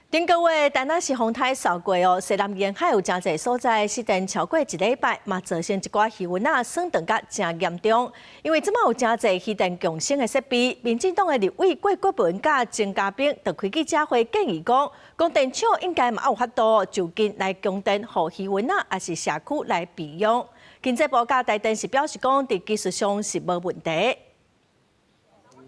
頂個月台南市風颱掃過哦，西南沿海有誠濟所在失電超過一禮拜，嘛造成一寡魚塭仔損斷甲誠嚴重。因為這擺有誠濟漁電共生的設備，民進黨的立委郭國文佮鍾嘉賓就開記者會建議講，光電廠應該嘛有法度就近來供電，予魚塭仔抑是社區來備用。經濟部佮台電是表示講，佇技術上是無問題。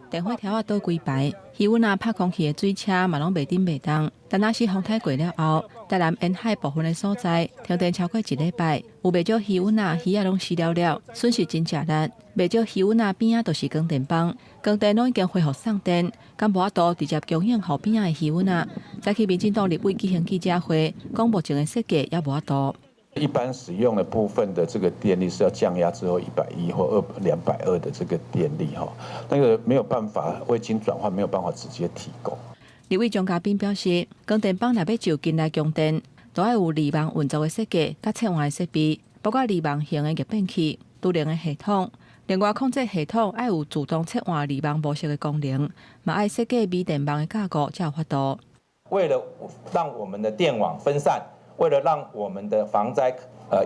電火柱仔倒規排，魚塭仔拍空氣的水車嘛攏袂振袂動。但若是風颱過了後，台南沿海部分的所在停電超過一禮拜，有袂少魚塭仔魚仔攏死了了，損失真正大。袂少魚塭仔邊仔都是光電枋，光電攏已經恢復送電，敢無法度直接供應予邊仔的魚塭仔。早起民進黨立委舉行記者會，講目前的設計猶無法度。一般使用的部分的這個電力是要降壓之後110或220的這個電力哈，那個沒有辦法未經轉換，沒有辦法直接提供。立委鍾嘉賓表示，光電枋若欲就近來供電，都愛有離網運作的設計佮切換的設備，包括離網型的逆變器、儲能的系統，另外控制系統愛有自動切換離網模式的功能，嘛愛設計微電網的架構才有法度。為了讓我們的電網分散，為了讓我們的防災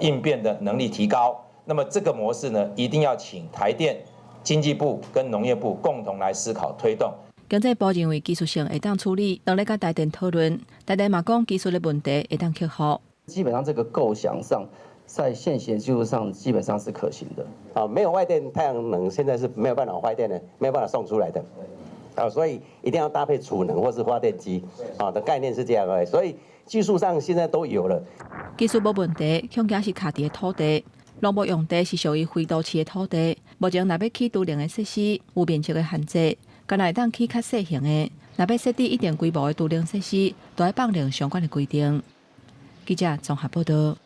應變的能力提高，那麼這個模式呢，一定要請台電、經濟部跟農業部共同來思考推動。經濟部認為技術性會當處理，當咧佮台電討論，台電嘛講技術的問題會當克服。基本上這個構想上，在現行技術上基本上是可行的。啊，沒有外電太陽能，現在是沒有辦法發電的，沒有辦法送出來的。啊，所以一定要搭配儲能或是發電機。啊的概念是這樣的，所以技術上現在都有了。技術無問題，恐驚是卡佇土地，農業用地是屬於非都市的土地。目前若欲起儲能的設施，有面積的限制，干焦會當起較細型的。若欲設置一定規模的儲能設施，都愛放任相關的規定。記者綜合報道。